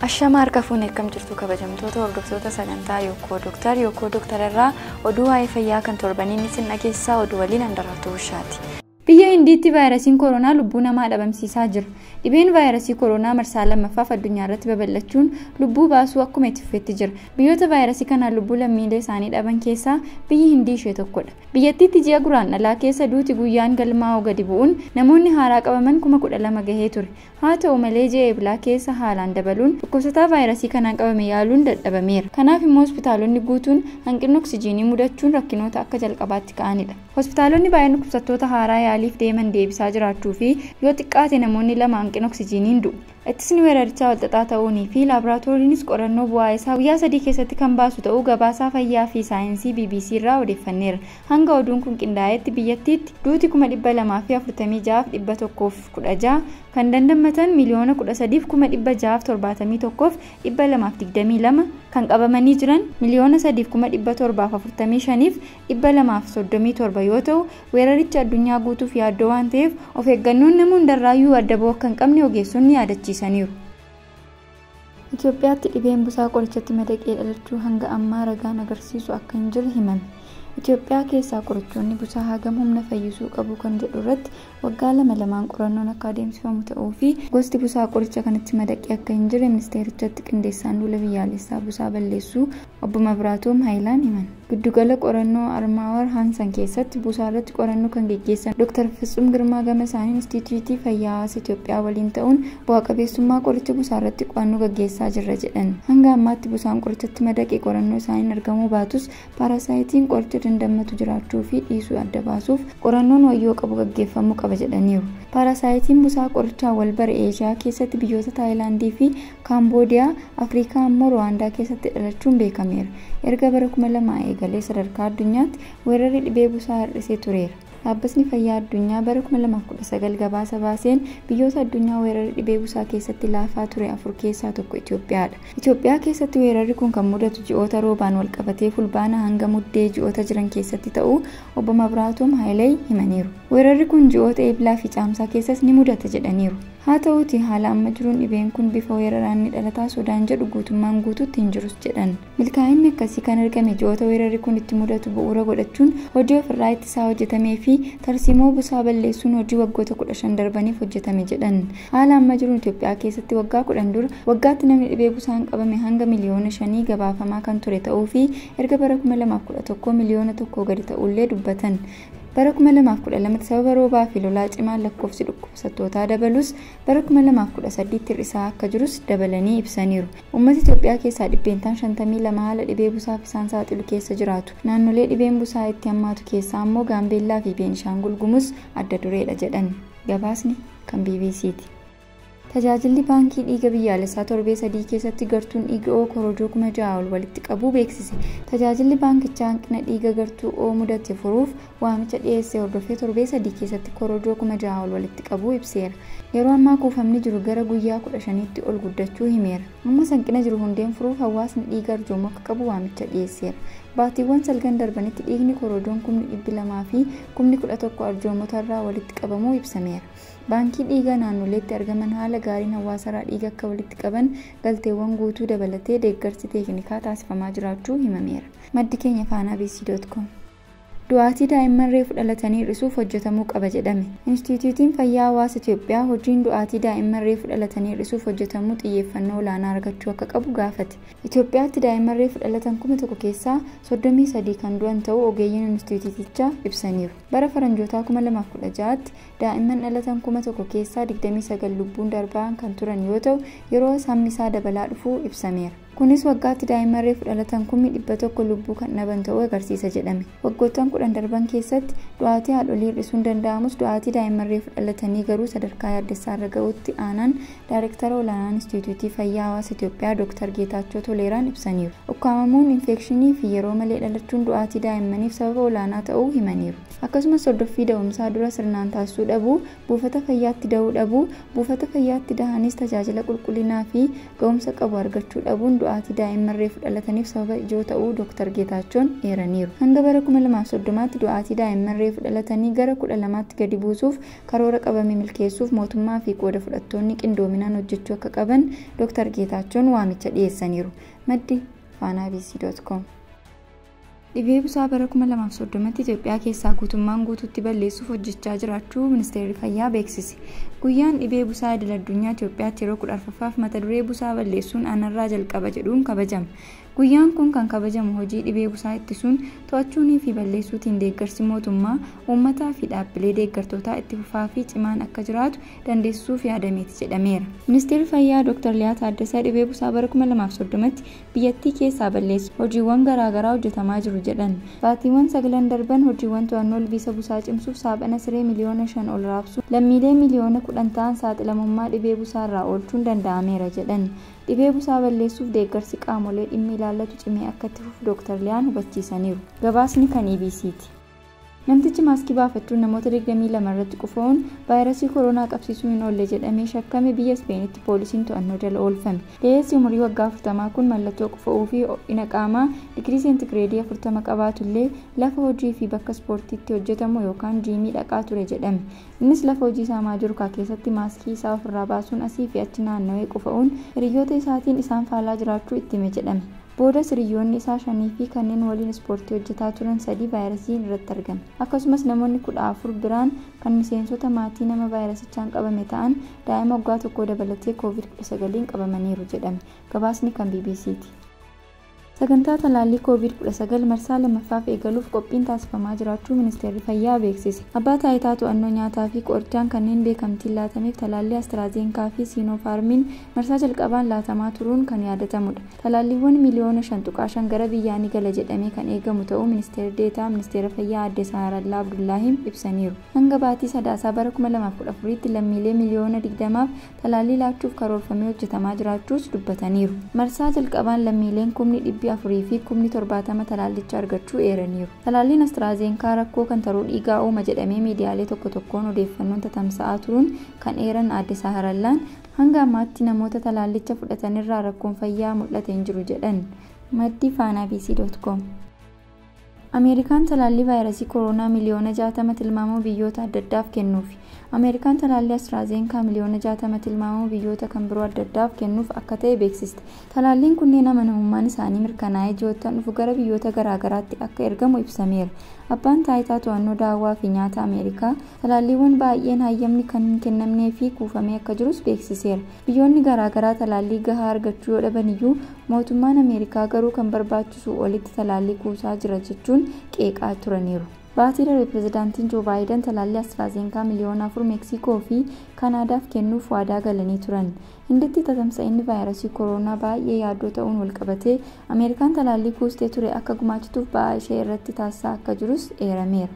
Ashama harka fuunee akkam jirtu kabajamtoota hordoftoota sagantaa Yookoo Dooktar Yookoo Dooktar irraa oduu waa'ee fayyaa kan torbaniin isin dhageessisaa oduu waliin Andarratuu Bushaati. Biyya Hindiitti vaayirasiin koronaa lubbuu namaa dhabamsiisaa jira. Dhibeen vaayirasii koronaa marsaa lammaffaaf addunyaa irratti babal'achuun lubbuu baasuu akkuma itti fufetti jira. Biyyoota vaayirasii kanaan lubbuu lammiilee isaanii dhaban keessaa biyyi Hindii ishee tokkodha. Biyyattiitti ji'a guraandhalaa keessa duuti guyyaan galmaa'uu gadi bu'uun namoonni haaraa qabaman 12,000 gahee ture. Haa ta'u malee ji'a Eblaa keessa haalaan dabaluun dhukkubsataa vaayirasii kanaan qabame yaaluun dadhabameera. Kanaaf immoo hospitaalonni guutuun hanqinni oksijiinii mudachuun rakkinoota akka jalqabaatti ka'anidha. Hospitaalonni baay'een dhukkubsattoota haaraa yaaliif deeman deebisaa jiraachuu fi yoo xiqqaate namoonni lama hanqina oksijiiniin du'u. Ittisni weerarichaa walxaxaa ta'uunii fi laaboraatooriinis qorannoo bu'aa isaa guyyaa 3 keessatti kan baasu ta'uu gabaasaa fayyaa fi saayinsii BBC irraa odeeffanneera. Hanga oduun kun qindaa'etti biyyattiitti duuti 246,116 kan dandammatan 13,671,222 kan qabamanii jiran 3,745,237 yoo ta'u weeraricha addunyaa guutuuf yaaddoo waan ta'eef of eeggannoon nama hundarraayyuu adda ba'uu akka hin qabne ogeessonni yaadachiisaniiru. Itoophiyaatti dhibeen busaa qorichatti madaqee dhalachuu hanga ammaa ragaan agarsiisu akka hin jirre himame. Itoophiyaa keessaa qorichoonni busaa hagam humna fayyisuu qabu kan jedhu irratti waggaa lama lamaan qorannoon akka adeemsifamu ta'uu fi gosti busaa qoricha kanatti madaqee akka hin jirre ministeerichatti qindeessaan duula biyyaalessaa busaa balleessuu obbo Mabiraatoom Haayilaan himan. Giddugala qorannoo Armaawar Haansan keessatti busaa irratti qorannoo kan geggeessan Dr. Fitsum Girmaa gama isaanii Inistituutii Fayyaa Hawaasa Itoophiyaa waliin ta'uun bu'a qabeessummaa qoricha busaa irratti qo'annoo gaggeessaa jirra jedhan. Hanga ammaatti busaan qorichatti madaqee qorannoo isaaniin argamuu baatus paarasaayitiin qoricha dandammatu jiraachuu fi dhiisuu adda baasuuf qorannoon wayyoo qabu gaggeeffamuu qaba jedhaniiru. Paarasaayitiin busaa qorichaa wal bare Eeshiyaa keessatti biyyoota Taayilaandii fi Kaamboodiyaa, Afrikaa immoo Ruwaandaa keessatti dhalachuun beekameera. Erga bara 2000 eegalee sadarkaa addunyaatti weerarri dhibee busaa hir'isee tureera. Dhaabbatni fayyaa addunyaa bara 2019 gabaasa baaseen biyyoota addunyaa weerarri dhibee busaa keessatti laafaa ture 4 keessaa tokko Itoophiyaadha. Itoophiyaa keessatti weerarri kun kan mudatu ji'oota roobaan wal qabatee fulbaana hanga muddee ji'oota jiran keessatti ta'uu obbo Mabiraatoom Haayilee himaniiru. Weerarri kun ji'oota Eblaa fi Caamsaa keessas ni mudata jedhaniiru. Haa ta'uutii haala amma jiruun dhibeen kun bifa weeraraan ni dhalataa sodaan jedhu guutummaan guutuutti hin jirus jedhan. Milkaa'inni akkasii kan argame ji'oota weerarri kun itti mudatu bu'uura godhachuun hojii ofirraa ittisaa hojjetamee fi tarsiimoo busaa balleessuun hojii waggoota 15 darbaniif hojjetame jedhan. Haala amma jiruun Itoophiyaa keessatti waggaa 10 dura waggaatti namni dhibee busaan qabame hanga 5 miliyoona gabaafamaa kan ture ta'uu fi erga bara 2011 1 miliyoona gadi ta'ullee dubbatan. Bara 2012 sababa roobaa fi lolaa cimaan lakkoofsi dhukkubsattootaa dabalus bara 2018 hir'isaa akka jirus dabalanii ibsaniiru. Uummata Itoophiyaa keessaa 52% haala dhibee busaaf isaan saaxilu keessa jiraatu. Naannolee dhibeen busaa itti hammaatu keessaa immoo Gaambeellaa fi Beenishaangul Gumuz adda dureedha jedhan. Gabaasni kan BBCti. Tajaajilli baankii dhiiga biyyaalessaa torbee 3 keessatti gartuun dhiiga O korojoo 6,000 ol walitti qabuu beeksise. Tajaajilli baankichaa hanqina dhiiga gartuu O mudate furuuf waamicha dhiyeesse hordofee torbee 3 keessatti korojoo 6,000 ol walitti qabuu ibseera. Yeroo ammaa kuufamni jiru gara guyyaa 15tti ol guddachuu himeera. Ammas hanqina jiru hundeen furuuf hawaasni dhiiga arjoomuu akka qabu waamicha dhiyeesseera. Baatiiwwan salgan darbanitti dhiigni korojoon 200,000 fi 11,000 arjoomotarraa walitti qabamuu ibsameera. Baankii dhiigaa naannoleetti argaman haala gaariin hawaasarraa dhiiga akka walitti qaban galteewwan guutuu dabalatee deeggarsi teeknikaa taasifamaa jiraachuu himameera. Maddi keenya Faanaa BC.com. Du'aatii daa'imman reefu dhalatanii hir'isuuf hojjetamuu qaba jedhame. Inistituutiin Fayyaa Hawaasa Itoophiyaa hojiin du'aatii daa'imman reefu dhalatanii hir'isuuf hojjetamuu xiyyeeffannoo olaanaa argachuu akka qabu gaafate. Itoophiyaatti daa'imman reefu dhalatan 1000 keessaa 33 kan du'an ta'uu ogeeyyiin inistituutichaa ibsaniiru. Bara faranjootaa 2016tti daa'imman dhalatan 1000 keessaa 29 lubbuun darbaa kan turan yoo ta'u yeroo hammi isaa dabalaa dhufuu ibsameera. Kunis waggaatti daa'imman reefu dhalatan 100,000 lubbuu kan dhaban ta'uu agarsiisa jedhame. Waggoottan 10 darban keessatti du'aatii haadholii hir'isuun danda'amus du'aatii daa'imman reefu dhalatanii garuu sadarkaa yaaddessaarra ga'utti aanaan daayirektara olaanaa Inistituutii Fayyaa Hawaasa Itoophiyaa Dr. Geetaachoo Toleeraan ibsaniiru. Ukkaamamuun infekshinii fi yeroo malee dhalachuun du'aatii daa'immaniif sababa olaanaa ta'uu himaniiru. Akkasumas hordoffii da'umsaa dura sirnaan taasisuu dhabuu, buufata fayyaatti da'uu dhabuu, buufata fayyaatti dahanis tajaajila qulqullinaa fi ga'umsa qabu argachuu dhabuun du'aatii daa'imman reefu dhalataniif sababa ijoo ta'uu Dr. Geetaachoon eeraniiru. Hanga bara 2030tti du'aatii daa'imman reefu dhalatanii gara 12tti gadi buusuuf karoora qabame milkeessuuf mootummaa fi qooda fudhattoonni qindoominaan hojjechuu akka qaban Dr. Geetaachoon waamicha dhiyeessaniiru. Maddi faanabc.com. Dhibee busaa bara 2030tti Itoophiyaa keessaa guutummaan guutuutti balleessuuf hojjechaa jiraachuu Ministeerri Fayyaa beeksise. Guyyaan dhibee busaa idil addunyaa Itoophiyaatti yeroo 14ffaaf mata duree busaa balleessuun aanarraa jalqaba jedhuun kabajama. Guyyaan kun kan kabajamu hojii dhibee busaa ittisuun to'achuunii fi balleessuutiin deeggarsi mootummaa uummataa fi dhaabbilee deeggartootaa itti fufaa fi cimaan akka jiraatu dandeessisuuf yaadameeti jedhameera. Ministeerri Fayyaa Dr. Liyaa Taaddasaa dhibee busaa bara 2030tti biyyattii keessaa balleessu hojiiwwan garaagaraa hojjetamaa jiru jedhan. Baatiiwwan sagalan darban hojiiwwan to'annoo ilbiisa busaa cimsuuf saaphana siree miliyoona 5 ol raabsu lammiilee miliyoona 10 ta'an saaxilamummaa dhibee busaarraa oolchuun danda'ameera jedhan. Dhibee busaa balleessuuf deeggarsi qaamolee dhimmi ilaallatu cimee akka itti fufu Dr. Liyaan hubachiisaniiru. Gabaasni kan EBC'ti. Namtichi maaskii baafachuun namoota 22 irratti qufuun vaayirasii koronaa qabsiisuu hin oolle jedhamee shakkame biyya Ispeenitti poolisiin to'annoo jala oolfame. Dhiyeessi umurii waggaa 40 kun mallattoo qufa'uu fi ho'ina qaamaa digirii seentigireedii 40 qabaatullee lafa hojii fi bakka ispoortiitti hojjetamu yookaan jiimii dhaqaa ture jedhame. Innis lafa hojii isaa Maajorkaa keessatti maaskii isaa ofirraa baasuun asii fi achi naannawee qufa'uun hiriyoota isaatiin isaan faalaa jiraachuu itti hime jedhame. Boodas hiriyoonni isaa shanii fi kanneen waliin ispoortii hojjetaa turan sadii vaayirasiin irratti argame. Akkasumas namoonni 14 biraan kan miseensota maatii nama vaayirasichaan qabame ta'an daa'ima waggaa tokko dabalatee COVID-19 qabamaniiru jedhame. Gabaasni kan BBC'ti. Sagantaa talaallii COVID-19 marsaa lammaffaaf eegaluuf qophiin taasifamaa jiraachuu Ministeerri Fayyaa beeksise. Abbaa taayitaa to'annoo nyaataa fi qorichaan kanneen beekamtiin laatameef talaallii Astraazenkaa fi Siinofaarmiin marsaa jalqabaan laatamaa turuun kan yaadatamudha. Talaalliiwwan miliyoona 5.5 gara biyyaa ni gala jedhamee kan eegamu ta'uu Ministeerri Deetaa Ministeera Fayyaa Aadde Saarallaa Abdullaahim ibsaniiru. Hanga baatii sadaasaa bara 2014tti lammiilee miliyoona 20f talaallii laachuuf karoorfamee hojjetamaa jiraachuus dubbataniiru. Marsaa jalqabaan lammiileen 400,000 fi 70,000 talaallicha argachuu eeraniiru. Talaalliin Astraazenkaa rakkoo kan taruu dhiigaa uuma jedhamee miidiyaalee tokko tokkoon odeeffannoon tatamsa'aa turuun kan eeran Aadde Saharallaan hanga ammaatti namoota talaallicha fudhatanirraa rakkoon fayyaa mul'ate hin jiru jedhan. Maddi faanabc.com. Ameerikaan talaallii vaayirasii koronaa miliyoona 60 tilmaamuu biyyoota adda addaaf kennuufi. Ameerikaan talaallii Astraazenkaa miliyoona 60 tilmaamuu biyyoota kan biroo adda addaaf kennuuf akka ta'e beeksiste. Talaalliin kunneen amanamummaan isaanii mirkanaa'ee ji'oottan dhufu gara biyyoota garaagaraatti akka ergamu ibsameera. Abbaan taayitaa to'annoo daawwaa fi nyaata Ameerikaa talaalliiwwan baay'een hayyamni kan hin kennamnee fi kuufamee akka jirus beeksiseera. Biyyoonni garaagaraa talaallii gahaa argachuu yoo dhaban iyyuu mootummaan Ameerikaa garuu kan barbaachisu olitti talaallii kuusaa jira jechuun qeeqaa turaniiru. Baatii darbe pirezidaantiin Joo Baayiden talaallii Astraazenkaa miliyoona 4 Meeksikoo fi Kanaadaaf kennuuf waadaa galanii turan. Hinditti tatamsa'inni vaayirasii koronaa baay'ee yaaddoo ta'uun walqabatee Ameerikaan talaallii kuustee ture akka gumaachituuf ba'aa ishee irratti taasisaa akka jirus eerameera.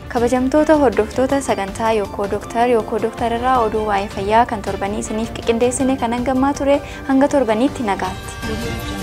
Kabajamtoota hordoftoota sagantaa Yookoo Dooktar Yookoo Dooktar irraa oduu waa'ee fayyaa kan torbanii isiniif qindeessine kan hangammaa ture hanga torbaniitti nagaatti.